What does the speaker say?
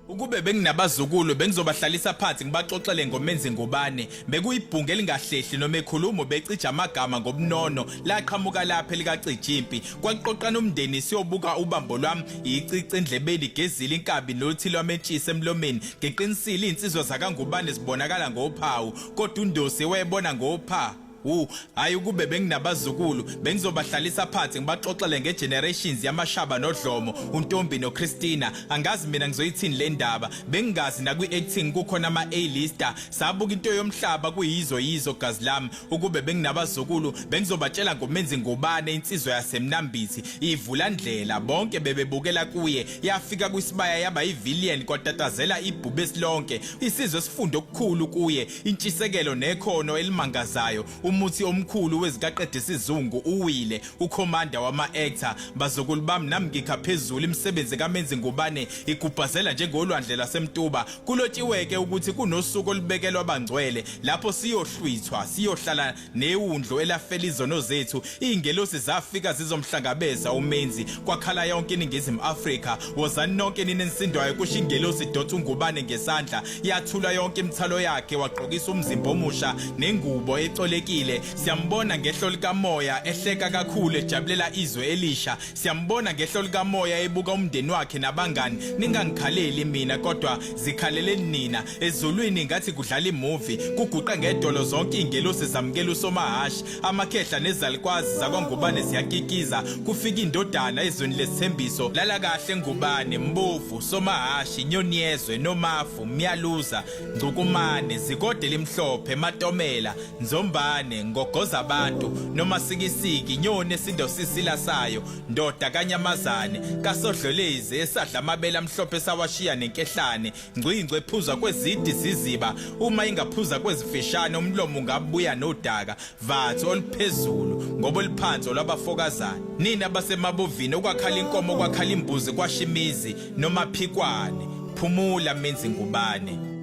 Ukube benginabazukulu bengizobahlalisa phansi ngibaxoxele ngoMenzi Ngubane. Bekuyibhungu elingahlehli noma ekhuluma becija amagama ngobunono laqhamuka lapha elikacijimpi. Kwaqoqana umndeni siyobuka ubambo lwami icici endlebeni igezile inkabi nothi lwamentshisi emlomeni. Ngiqinisile izinsizwa zakaNgubane zibonakala ngophawu kodwa uNdosi wayebona ngopha. Wu, hayi ukube benginabazukulu bengizobahlalisa phansi ngibaxoxele ngegenerations yamashaba noDlomo, uNtombi noChristina. Angazi mina ngizoyithini le ndaba. Bengingazi nakwi-acting kukhona ama-A-lister. Sabuka into yomhlaba kuyizo yizo gazi lami. Ukube benginabazukulu bengizobatshela ngoMenzi Ngubane insizwa yaseMnambithi. Ivulandlela bonke bebebukela kuye. Yafika kwisibaya yaba yivillian kwatatazela ibhubesi lonke. Isizwe sifunde okukhulu kuye. Intshisekelo nekhono elimangazayo umuthi omkhulu wezikaqedisizungu uwile ukhomanda wama-actor bazukulu bami nami ngikha phezulu imisebenzi kaMenzi Ngubane igubhazela njengolwandle lwaseMtuba kulotshiweke ukuthi kunosuku olubekelwa abangcwele lapho siyohlwithwa siyohlala newundlu elafela izono zethu izingelosi zafika zizomhlangabeza uMenzi kwakhala yonke iningizimu Afrika wozani nonke nina enisindwayo kusho ingelosi idonsa uNgubane ngesandla yathula yonke imithwalo yakhe wagqokisa umzimba omusha nengubo ecolekile siyambona ngehlo likamoya ehleka kakhulu ejabulela izwe elisha siyambona ngehlo likamoya ebuka umndeni wakhe nabangani ningangikhaleli mina kodwa zikhaleleni nina ezulwini ngathi kudlala imovie kuguqa ngedolo zonke ingelosi zamukela usomahashi amakhehla nezalikwazi zakwaNgubane ziyakikiza kufika indodana ezweni lesithembiso lala kahle Ngubane Mbovu Somahashi Nyoniyezwe Nomafu Myaluza Ngcukumane Zikode limhlophe Matomela Nzombane Ngogoza abantu Nomasikisiki Nyoni esindosisila sayo Ndoda kanyamazane kaSodlolezi esadla amabele amhlophe sawashiya nenkehlane Ngcingcwe phuza kwezidi ziziba uma ingaphuza kwezifishane umlomo ungabuya nodaka vathu oluphezulu ngoba oluphansi olwabafokazana nina basemabovini okwakhala inkomo kwakhala imbuzi kwashimizi nomaphikwane phumula Menzi Ngubane.